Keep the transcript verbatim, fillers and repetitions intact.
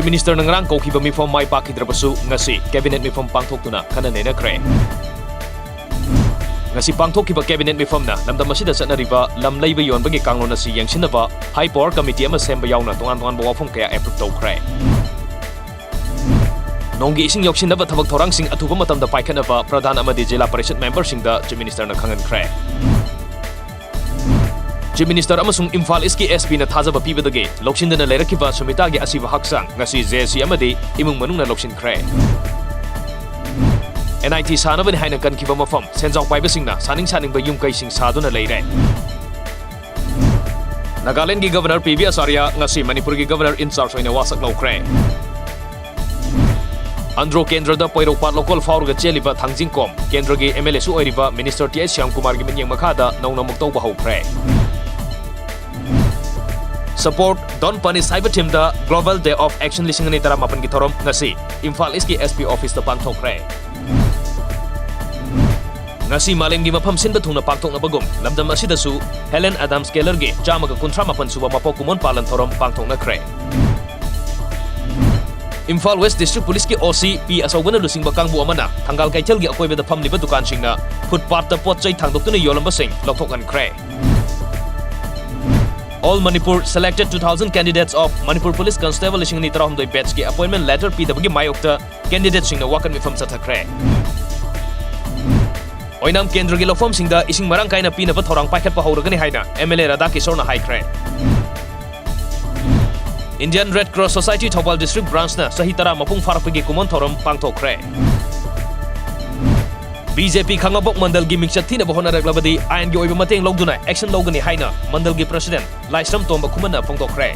Ministerꯅ ꯉꯔꯥꯡ ꯀꯧꯈꯤꯕ ꯃꯤꯐꯝ ꯃꯥꯏ ꯄꯥꯛꯈꯤꯗ꯭ꯔꯕꯁꯨ ꯉꯁꯤ cabinet ꯃꯤꯐꯝ ꯄꯥꯡꯊꯣꯛꯇꯨꯅ ꯈꯟꯅ ꯅꯩꯅꯈ꯭ꯔꯦ꯫ ꯉꯁꯤ ꯄꯥꯡꯊꯣꯛꯈꯤꯕ cabinet ꯃꯤꯐꯝꯅ ꯂꯝꯗꯝ ꯑꯁꯤꯗ ꯆꯠꯅꯔꯤꯕ ꯂꯝ ꯂꯩꯕ ꯌꯣꯟꯕꯒꯤ ꯀꯥꯡꯂꯣꯟ ꯑꯁꯤ ꯌꯦꯡꯁꯤꯟꯅꯕ high power committee ꯑꯃ ꯁꯦꯝꯕ ꯌꯥꯎꯅ ꯇꯣꯉꯥꯟ ꯇꯣꯉꯥꯟꯕ ꯋꯥꯐꯝ ꯀꯌꯥ approve ꯇꯧꯈ꯭ꯔꯦ꯫ ꯅꯣꯡꯒꯤ ꯏꯁꯤꯡ ꯌꯧꯁꯤꯟꯅꯕ ꯊꯕꯛ ꯊꯧꯔꯥꯡꯁꯤꯡ ꯑꯊꯨꯕ ꯃꯇꯝꯗ ꯄꯥꯏꯈꯠꯅꯕ ꯄ꯭ꯔꯙꯥꯟ ꯑꯃꯗꯤ ꯖꯤꯂꯥ ꯄꯔꯤꯁꯗ memberꯁꯤꯡꯗ Chief Ministerꯅ ꯈꯪꯍꯟꯈ꯭ꯔꯦ꯫ Chief Minister ꯑꯃꯁꯨꯡ ꯏꯝꯐꯥꯜ Eastꯀꯤ S Pꯅ ꯊꯥꯖꯕ ꯄꯤꯕꯗꯒꯤ ꯂꯧꯁꯤꯟꯗꯅ ꯂꯩꯔꯛꯈꯤꯕ ꯁꯨꯃꯤꯇꯥꯒꯤ ꯑꯁꯤꯕ ꯍꯛꯆꯥꯡ ꯉꯁꯤ JAC ꯑꯃꯗꯤ ꯏꯃꯨꯡ ꯃꯅꯨꯡꯅ ꯂꯧꯁꯤꯟꯈ꯭ꯔꯦ꯫ NIT ꯁꯥꯅꯕꯅꯤ ꯍꯥꯏꯅ ꯀꯟꯈꯤꯕ ꯃꯐꯝ, ꯁꯦꯟꯖꯥꯎ ꯄꯥꯏꯕꯁꯤꯡꯅ ꯁꯥꯅꯤꯡ ꯁꯥꯅꯤꯡꯕ ꯌꯨꯝ ꯀꯩꯁꯤꯡ ꯁꯥꯗꯨꯅ ꯂꯩꯔꯦ꯫ ꯅꯥꯒꯥꯂꯦꯟꯗꯒꯤ Governor ꯄꯤ ꯕꯤ ꯑꯆꯥꯔꯌ ꯉꯁꯤ ꯃꯅꯤꯄꯨꯔꯒꯤ Governor in charge ꯑꯣꯏꯅ ꯋꯥꯁꯛ ꯂꯧꯈ꯭ꯔꯦ꯫ ꯑꯟꯗ꯭ꯔꯣ ꯀꯦꯟꯗ꯭ꯔꯗ ꯄꯣꯏꯔꯧꯄꯥꯠ ꯂꯧꯀꯣꯜ ꯐꯥꯎꯔꯒ ꯆꯦꯜꯂꯤꯕ ꯊꯥꯡꯖꯤꯡꯈꯣꯝ ꯀꯦꯟꯗ꯭ꯔꯒꯤ MLAꯁꯨ ꯑꯣꯏꯔꯤꯕ Minister T H ꯁ꯭ꯌꯥꯝꯀꯨꯃꯥꯔꯒꯤ ꯃꯤꯠꯌꯦꯡ ꯃꯈꯥꯗ ꯅꯧꯅ ꯑꯃꯨꯛ ꯇꯧꯕ ꯍꯧꯈ꯭ꯔꯦ꯫ Support, Don't Punish ꯍꯥꯏꯕ themeꯗ Global Day of Action ꯂꯤꯁꯤꯡ ꯑꯅꯤ ꯇꯔꯥꯃꯥꯄꯟꯒꯤ ꯊꯧꯔꯝ ꯉꯁꯤ ꯏꯝꯐꯥꯜ Eastꯀꯤ S P officeꯇ ꯄꯥꯡꯊꯣꯛꯈ꯭ꯔꯦ꯫ ꯉꯁꯤ ꯃꯥꯂꯦꯝꯒꯤ ꯃꯐꯝ ꯁꯤꯟꯕ ꯊꯨꯡꯅ ꯄꯥꯡꯊꯣꯛꯅꯕꯒꯨꯝ ꯂꯝꯗꯝ ꯑꯁꯤꯗꯁꯨ Helen Adams Kellerꯒꯤ ꯆꯥꯝꯃꯒ ꯀꯨꯟꯊ꯭ꯔꯥ ꯃꯥꯄꯟ ꯁꯨꯕ ꯃꯄꯣꯛ ꯀꯨꯝꯑꯣꯟ ꯄꯥꯂꯟ ꯊꯧꯔꯝ ꯄꯥꯡꯊꯣꯛꯅꯈ꯭ꯔꯦ꯫ ꯏꯝꯐꯥꯜ West District Policeꯀꯤ OC ꯄꯤ ꯑꯆꯧꯕꯅ ꯂꯨꯆꯤꯡꯕ ꯀꯥꯡꯕꯨ ꯑꯃꯅ ꯊꯪꯒꯥꯜ ꯀꯩꯊꯦꯜꯒꯤ ꯑꯀꯣꯏꯕꯗ ꯐꯝꯂꯤꯕ ꯗꯨꯀꯥꯟꯁꯤꯡꯅ footpathꯇ ꯄꯣꯠ ꯆꯩ ꯊꯥꯡꯗꯣꯛꯇꯨꯅ ꯌꯣꯜꯂꯝꯕꯁꯤꯡ ꯂꯧꯊꯣꯛꯍꯟꯈ꯭ꯔꯦ꯫ All Manipur selected two thousand candidates of Manipur Police Constable ꯂꯤꯁꯤꯡ ꯑꯅꯤ ꯇꯔꯥꯍꯨꯝꯗꯣꯏ batchꯀꯤ appointment letter ꯄꯤꯗꯕꯒꯤ ꯃꯥꯌꯣꯛꯇ candidateꯁꯤꯡꯅ ꯋꯥꯀꯠ ꯃꯤꯐꯝ ꯆꯠꯊꯈ꯭ꯔꯦ꯫ ꯑꯣꯏꯅꯥꯝ ꯀꯦꯟꯗ꯭ꯔꯒꯤ ꯂꯧꯐꯝꯁꯤꯡꯗ ꯏꯁꯤꯡ ꯃꯔꯥꯡ ꯀꯥꯏꯅ ꯄꯤꯅꯕ ꯊꯧꯔꯥꯡ ꯄꯥꯏꯈꯠꯄ ꯍꯧꯔꯒꯅꯤ ꯍꯥꯏꯅ MLA ꯔꯥꯙꯥ ꯀꯤꯁꯣꯔꯅ ꯍꯥꯏꯈ꯭ꯔꯦ꯫ Indian Red Cross Society Thoubal District Branchꯅ ꯆꯍꯤ ꯇꯔꯥ ꯃꯄꯨꯡ ꯐꯥꯔꯛꯄꯒꯤ ꯀꯨꯝꯑꯣꯟ ꯊꯧꯔꯝ ꯄꯥꯡꯊꯣꯛꯈ꯭ꯔꯦ꯫ BJP ꯈꯥꯡꯉꯕꯣꯛ ꯃꯟꯗꯜꯒꯤ ꯃꯤꯡꯆꯠ ꯊꯤꯅꯕ ꯍꯣꯠꯅꯔꯛꯂꯕꯗꯤ ꯑꯥꯏꯟꯒꯤ ꯑꯣꯏꯕ ꯃꯇꯦꯡ ꯂꯧꯗꯨꯅ action ꯂꯧꯒꯅꯤ ꯍꯥꯏꯅ ꯃꯟꯗꯜꯒꯤ President ꯂꯥꯏꯁ꯭ꯔꯝ ꯇꯣꯝꯕ ꯈꯨꯃꯟꯅ ꯐꯣꯡꯗꯣꯛꯈ꯭ꯔꯦ꯫